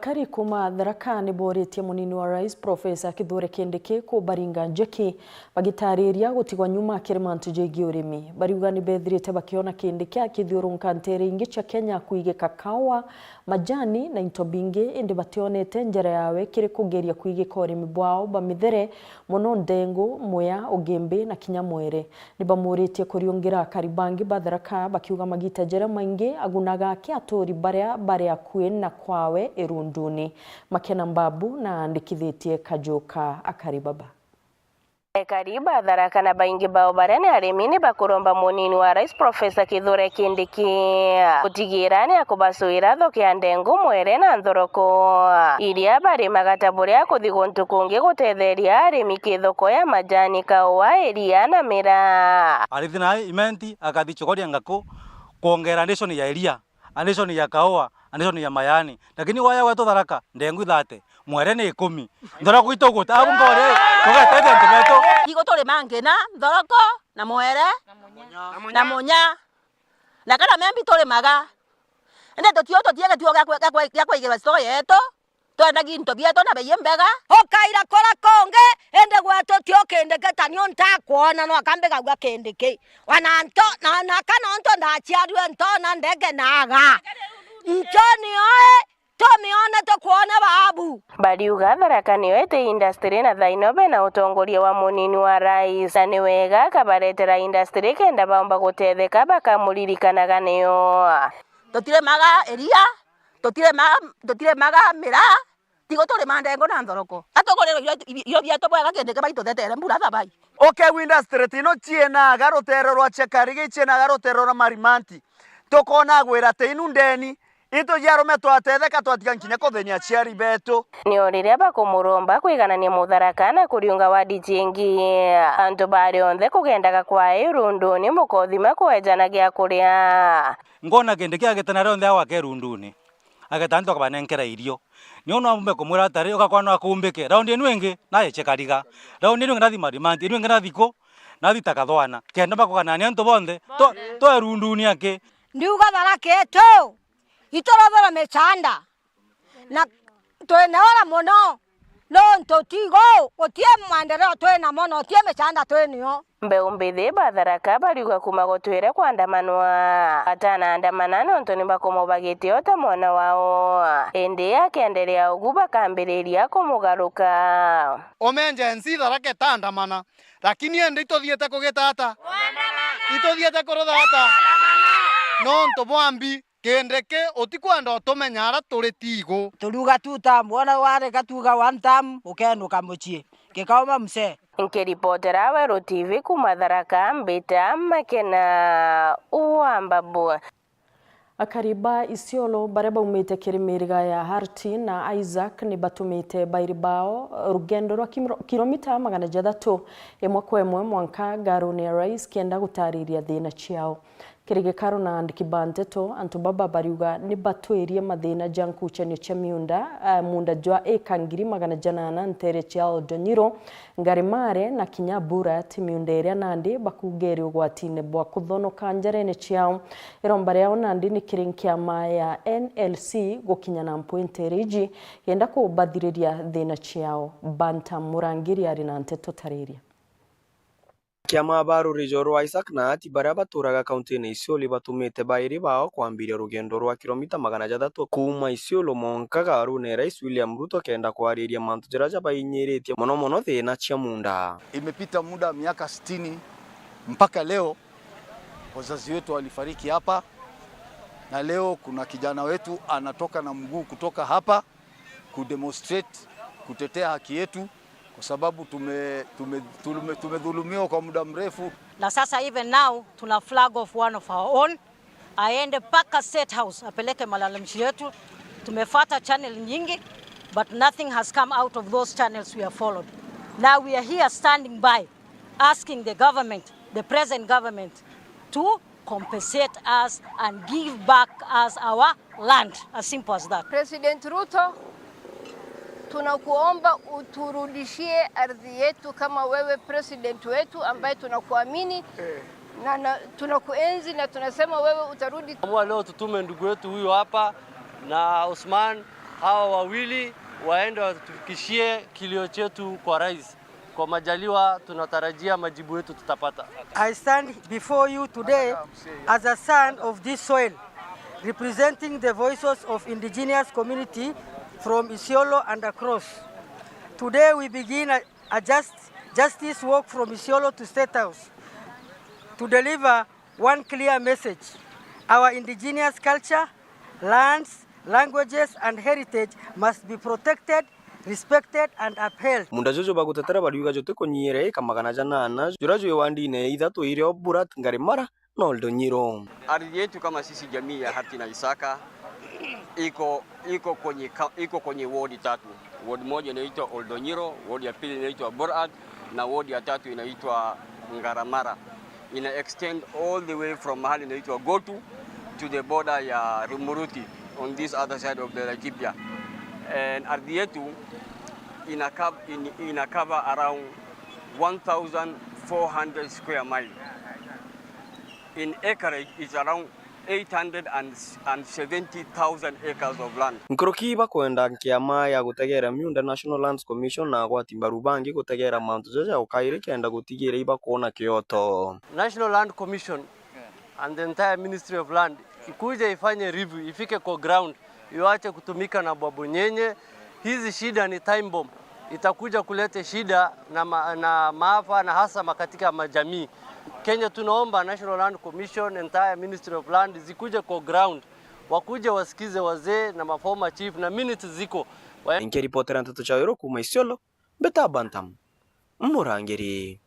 Akari kuuma Tharaka ni booritie munini wa rais Professor Kithure Kindiki kubaringa njeki, bagitariria gutigwa nyuma kiri mantu jegii urimi. Bariuga ni bethirite bakiona Kindiki akithiurunka nteere ingi cia Kenya kwigika kaua, majani na into bingi, indi bationete njira yawe kiri kugeria kwigika urimi bwao ba mithere, mono ndengu, muya, ugimbi na kinya mwere. Ni bamuritie kuriungira akari bangi ba Tharaka, bakiuga magiita jaria maingi agunaga aki aturi baria bari akui na kwawe irunduni. Makena Mbabu na aandikithitie kaju ka akari baba. Ekari ba Tharaka na baingi bao baria ni arimi ni bakuromba munini wa rais Professor Kithure Kindiki gutigira ni akubacuira thoko ya ndengu, mwere na nthoroko iria barimaga, ta buria kuthi guntu kungi gutetheria arimi ki thoko ya majani, kaua, iria na miraa. Arithi na Imenti akathi chogoria ngaku kwongera addition ya iria, addition ya kaua, addition ya mayani. Lakini waya wetu Tharaka, ndengu ithate, mwere ni ikumi. Nthoroko itu guta, abu ngore, tugeteithia antu betu. Igo turi mangina, nthoroko, na mwere, na munya. Na kana membi turimaga. Indi tutio tutie gituo gia kwe-, gia kwe-, gia kwigirwa store yetu. Twendagia into bietu na bei imbega. Ukaira kura kungi, indi gwetu tio Kindiki, ta nio ntakwona, no aka mbigagua Kindiki. Wana nto, na, na kana onto ndaciarue ntona ndege naga. Nchoni oe, tumione tukwona baabu. Bariuga Tharaka niyo iti industry na thaino bena utongoria wa munini wa rais, na ni wega akabaretera industry kenda baumba gutetheka bakamuririkanaga niyo. Tutirimaga iria, tutirimaga, tutirimaga miraa, tigo turima ndengu na nthoroko. Atugurirwe irio, irio bietu bwega Kindiki baituthetere mbura thabai. Ukegua industry tino ciinaga ruteere rwa Chekarigi, ciinaga ruteere rwa Marimanti. Tukona gwira ti inu ndeni, itu ji arume twatetheka twatiga nkinya kuthenia aciari betu. Ni o riria bakumuromba kwiganania Mutharaka na kuriunga wadi ciingi. Antu bari onthe kugendaga kwae irunduni mukothima kweejana gia kuria. Ngona Kindiki agitana rionthe agwaka irunduni, ageta antu akabanenkera irio. Niu no mbumbe kumwira atiri, ugakora no akumbike. Raundi inu ingi, naye Chekariga. Raundi inu ingi nathi Marimanti, inu ingi nathi ku, nathi Takathwana. Kenda bakuganania antu bonthe, to, to irunduni aki. Ndiuga Tharaka itu, ituruthirwe michanda. Na twina ura mono, nontu tigo, gutie maendeleo twina mo, na utie michanda twinio. Mbeu mbithi ba Tharaka bariuga kuma gutwire kwandamanwa, atanaandamana nontu ni bakumubagitie o ta mwana wao. Indi akenderea ugu bakambiriria kumugaruka. Umenje nsi Tharaka itaandamana, lakini indi ituthiite kugita ata? Ituthiite kurutha ata? Nontu bwa mbi. Kindiki, utikwenda utumenya ara turi tigo. Turiuga two term, wona warega tuga one term, ukenuka mucii. Gikauma mzee. Nkiripotera Weru T V kuma Tharaka, mbita Makena wa Mbabu. Akari ba Isiolo baria baumite kiri miriga ya Harti na Isaac ni batumite bairi bao rugendo rwa kimro-, kilomita magana jathatu imwe kwa imwe mwanka ngaruni ya Rais kenda gutariria thina ciao. Kiri gikaro na aandiki ba nteto, antu baba bariuga ni batwirie mathina ja nkuchanio cia miunda, eh, muunda jwa eka ngiri magana janana nteere cia Oldonyiro, Ngarimare na kinya Burat, miunda iria nandi bakuuga iri ugwatine bwa kuthonoka njarene ciao. Iromba riao nandi ni kiri nkiama ya N L C gukinya na mpwinti iri iji, yenda kubathiriria thina ciao. Banta Murangiri ari na nteto tariria. Kiama ba ruriji rwa Isaac na Ati baria baturaga kauntine Isiolo ibatumite bairi bao kwambiria rugendo rwa kilomita magana jathatu kuuma Isiolo mwanka garune Rais William Ruto kenda kwariria mantu jaria jabainyiritie mono mono thina cia muunda. Imepita muda wa miaka sitini mpaka leo, wazazi wetu walifariki hapa, na leo kuna kijana wetu anatoka na mguu kutoka hapa kudemonstrate, kutetea haki yetu, kwa sababu tume-, tume-, tume-, tumedhulumiwa kwa muda mrefu. Na sasa even now tuna flag off one of our own, aende mpaka State House apeleke malalamishi yetu. Tumefuata channel nyingi, but nothing has come out of those channels we have followed. Now we are here standing by, asking the government, the present government, to compensate us and give back us our land. As simple as that. President Ruto, tunakuomba uturudishie ardhi yetu kama wewe president wetu ambaye tunakuamini na, na tunakuenzi na tunasema wewe utarudi. Amua leo tutume ndugu yetu huyu hapa na Osman Hawa wawili waende watufikishie kilio chetu kwa rais. Kwa majaliwa, tunatarajia majibu yetu tutapata. I stand before you today as a son of this soil, representing the voices of indigenous community from Isiolo and across. Today we begin a, a just, justice walk from Isiolo to State House to deliver one clear message. Our indigenous culture, lands, languages and heritage must be protected, respected and upheld. Muunda juju bagutetera bariuga juti kunyiire eka magana janana, juria jwi wandine ithatu irio Borat, Ngarimara na Oldonyiro. Ardhi yetu kama sisi jamii ya Hati na Isaka iko, iko kwenye ka-, iko kwenye ward tatu. Ward moja inaitwa Oldonyiro, ward ya pili inaitwa Borat, na ward ya tatu inaitwa Ngaramara. Ina extend all the way from mahali inaitwa Gotu to the border ya Rumuruti on this other side of the Laikipia. And ardhi yetu ina cov-, in-, ina cover around one thousand four hundred square mile. In acreage, it's around eight hundred and seventy thousand acres of land. Nkuruki bakwenda nkiama ya gutegeera miunda, National Lands Commission, na agwati mbaru bangi gutegeera mantu jaja ukairi kenda gutigiira ibakwona kioto. National Land Commission and the entire Ministry of Land ikuje ifanye review, ifike kwa ground, iwache kutumika na bwabunyenye. Hizi shida ni time bomb, itakuja kuleta shida na ma-, na maafa na hasama katika majamii. Kenya tunaomba National Land Commission, entire Ministry of Land zikuje kwa ground, wakuje wasikize wazee na ma former chief na minutes ziko. Wa- Nikiripotera nteto cia Weru kuuma Isiolo, mbita Bantam Murangiri.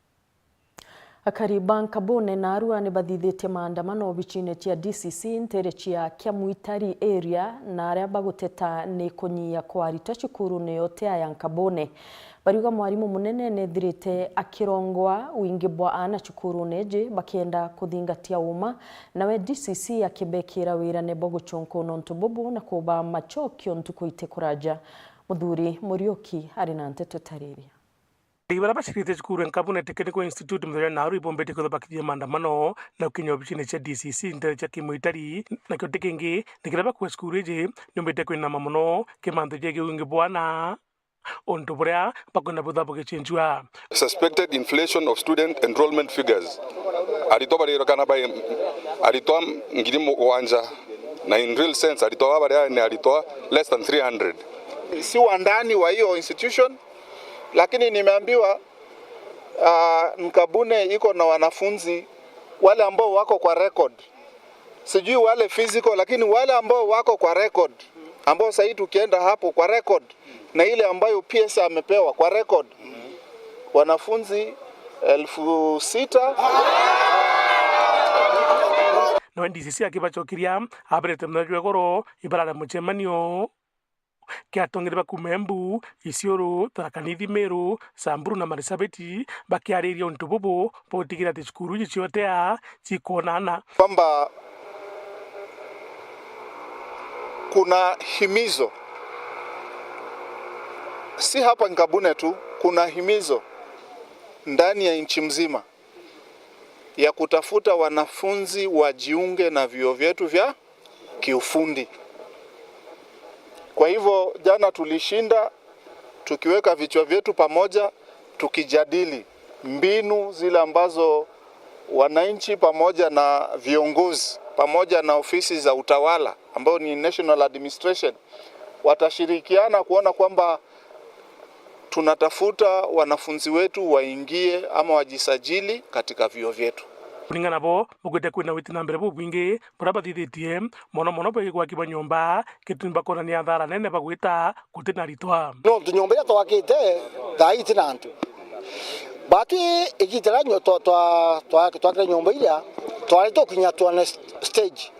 Akari ba Nkabune na Arua ni bathithitie maandamano obicine cia D C C ntere cia Kiamwitari area, na aria baguteta ni kunyia kwa aritwa cukurune yote ya Nkabune. Bariuga mwarimu munene nethirite akirongwa wingi bwa aana cukurune iji bakienda kuthingatia uma, nawe D C C akibekira wirane bwa gucunka nontu bubu na kuba macokio ntuku iti kuraja. Muthuri Muriuki ari na nteto itariria. Arei baria bacirite cukuru ya Nkabune Technical Institute muthenya naru ibombetie kwithirwa bakithithia maandamano na gukinya obicine cia D C C ntere cia Kiamwitari, nakio ti kingi ni kiria bakuuga cukuru iji niumbite kwinama mono ki mantu jegie wingi bwa aana, untu buria bakwenda bwithirwa bugicenjua. Suspected inflation of student enrollment figures. Aritwa baririkana bai aritwa ngiri mugwanja, na in real sense aritwa baba baria ni aritwa less than three hundred. Si wa ndani wa hiyo institution, lakini nimeambiwa, ah, Nkabune iko na wanafunzi wale ambao wako kwa record. Sijui wale physical, lakini wale ambao wako kwa record, ambao sahii tukienda hapo kwa record, na ile ambayo P S amepewa kwa record, wanafunzi elfu sita. Nawe D C C akibacokeria, aberete muthenya jwa igoro ibarare mucemanio. Kiatongere ba kuuma Embu, Isiolo, Tharaka Nithi, Meru, Samburu na Marsabit bakiariria untu bubu bwa gutigira ati cukuru iji ciote a cikonana. Kwamba kuna himizo, si hapa Nkabune tu, kuna himizo ndani ya nchi mzima ya kutafuta wanafunzi wajiunge na vyuo vyetu vya kiufundi. Kwa hivyo, jana tulishinda tukiweka vichwa vyetu pamoja, tukijadili mbinu zile ambazo wananchi pamoja na viongozi, pamoja na ofisi za utawala, ambao ni National Administration, watashirikiana kuona kwamba tunatafuta wanafunzi wetu waingie ama wajisajili katika vyuo vyetu. Kuringana nabo, bukwite kwina witi na mbere bubwingi buria bathithitie, mono mono bwigi gwakibwa nyomba, gitumi bakonania nthara nene bagwita guti na aritwa. Nontu nyomba iria twakite thaa ii iti na antu. Batwi igita riria nyo-, twa-, twa-, twa-, twakire nyomba iria, twari tukinya tuone st-, stage.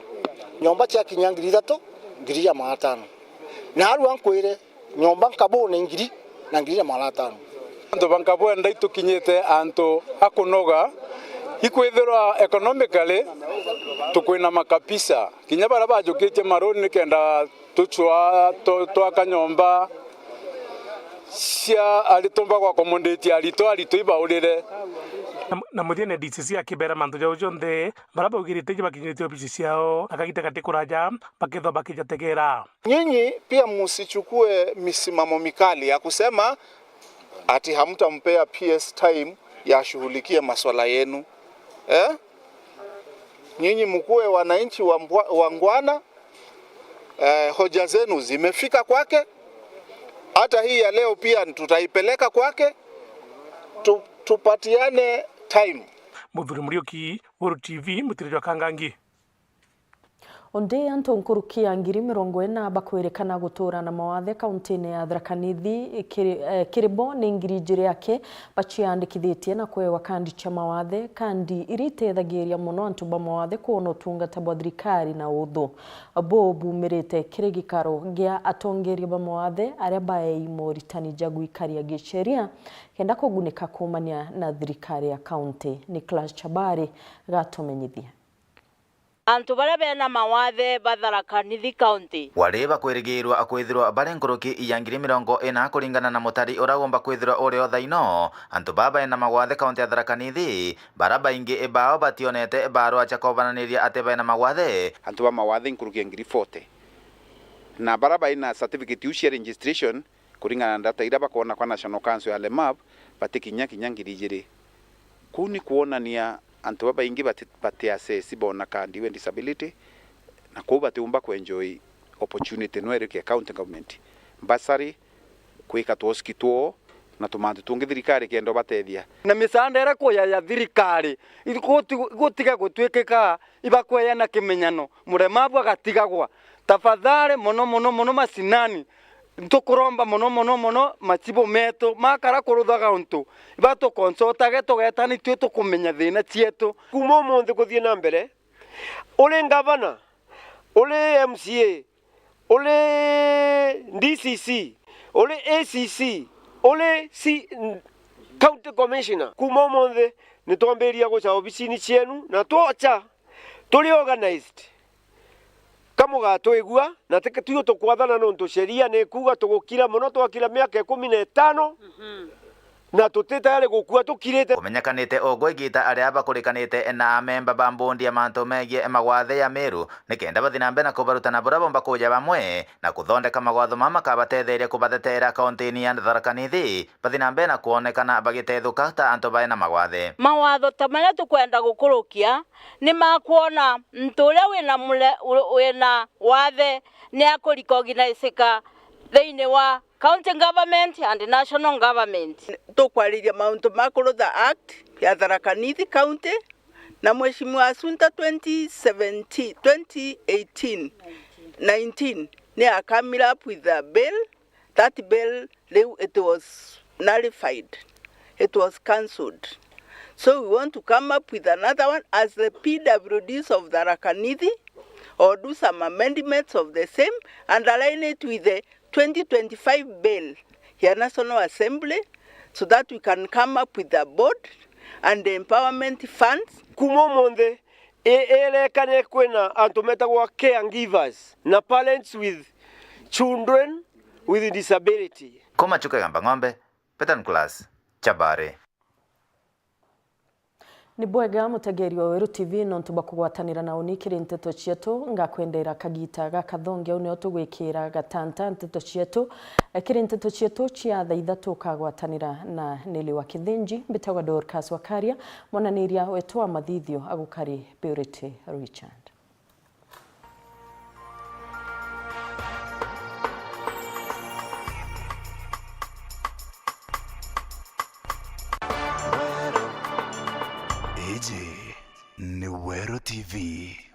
Nyomba ciakinya ngiri ithatu, ngiri ya magana atano. Na arua nkwire, nyomba Nkabune ngiri na ngiri na magana atano. Antu ba Nkabune itukinyite antu a kunoga, ikwithirwa economically tukwinama kabisa. Kinya baria bajukitie maruni nikenda tucwa tu-, twaka nyomba cia aritwa ba gwa accommodate aritwa, aritwa ibaurire. Na, na muthiene D C C akibera mantu jau jonthe bara baugirite inya bakinyirite obici ciao, na kagita gati kuraja bakethwa bakijategera. Nyinyi pia msichukue misimamo mikali ya kusema ati hamtampea P S time ya ashughulikie maswala yenu. Eh? Nyinyi mkuwe wananchi wa mbwa-, wangwana. Eh, hoja zenu zimefika kwake. Hata hii ya leo pia tutaipeleka kwake. Tu-, tupatiane time. Muthuri Muriuki, Weru T V, Mutiri jwa Kangangi. Undi antu nkuruki ya ngiri mirongo ina bakwirikana gutura na mawathe kauntine ya Tharaka Nithi, kiri, eh, kiri bo ni ngiri ijiri aki baciandikithitie na kwewa kandi cia mawathe, kandi iria itethagiria mono antu ba mawathe kwona utungata bwa thirikari na uthu. Bo bumirite kiri gikaro gia atongeria ba mawathe aria baei moritani ja gwikaria giceria kenda kugunika kuumania na thirikari ya kaunti. Nicholas Chabari gatumenyithia. Antu baria bena mawathe ba Tharaka Nithi County. Wari bakwirigirwa kwithirwa bari nkuruki ya ngiri mirongo ina kuringana na mutari uria umba kwithirwa uri o thaino. Antu baa bena mawathe kaunti ya Tharaka Nithi, bara baingi bao bationete barua cia kubananiria ati bena mawathe. Antu ba mawathe nkuruki ya ngiri forty. Na bara baina certificate iu cia registration, kuringana na data iria bakwona kwa National Council ya Lemab, batikinya kinya ngiri ijiri. Kuu ni kwonania antu babaingi bati-, bati access bona kandi iwe disability, na kuu batiumba kuenjoy opportunity no irike county government, bursary, kwika twoski twoo, na tumantu tungi thirikari kenda ubatethia. Na misaanda iria kuya ya thirikari, iguti-, igutiga gutwikika ibakweya na kimenyano, muremabu agatigagwa. Tafadhali mono, mono, mono macinani, ntukuromba mono, mono, mono macibu metu makara kuruthaga untu, ibatukonsotage tugeta nitui tukumenya thina cietu. Kuuma umunthi kuthii na mbere, uri ngavana, uri M C A, uri D C C, uri A C C, uri C-, County Commissioner, kuuma umunthi nitwambiria guca obicini cienu, na twoca turi organized. Ka mugatwigua, na ti tui tukwathana, nontu sheria ni ikuuga tugukira mono, twakira miaka ikumi na itano, na tuti tayari gukua tukirite. Kumenyekanite ugwe igita aria bakurikanite na amemba ba mbondi ya mantu megie mawathe ya Meru, nikenda bathi na mbere na kubarutana buria bomba kuja bamwe na kuthondeka mawatho mama makabatetheria kubatheteera kauntini ya Tharaka Nithi, bathi na mbere na kwonekana bagitethuka ta antu baena mawathe. Mawatho ta maria tukwenda gukurukia ni ma kwona muntu uria wina mule-, u-, wina wathe ni akurecognisika thiini wa county government and national government. Tukwariria mauntu ma kurutha Act ya Tharaka Nithi County, na Mheshimiwa Assunta twenty seventeen, twenty eighteen, nineteen, ni a come up with a bill. That bill, riu, it was nullified, it was cancelled. So we want to come up with another one as the P W Ds of Tharaka Nithi, or do some amendments of the same and align it with the twenty twenty-five bill ya National Assembly, so that we can come up with a board and empowerment funds. Kuuma umunthi, i-, irekane kwina antu metagwa caregivers na parents with children with disability. Kuma Chuka Igamba Ng'ombe, Peter Nicholas, Chabari. Ni bwega mutegeri wa Weru T V nontu bwa kugwatanira na uni kiri nteto cietu. Ngakwendera kagita gakathongi, au nio tugwikira gatanta nteto cietu. Kiri nteto cietu cia thaa ithatu ukagwatanira na Nelly wa Kithinji. Mbitagwa Dorcas Wakaria, mwananiria wetu wa mathithio agukari Purity Richard. Iji ni Weru T V.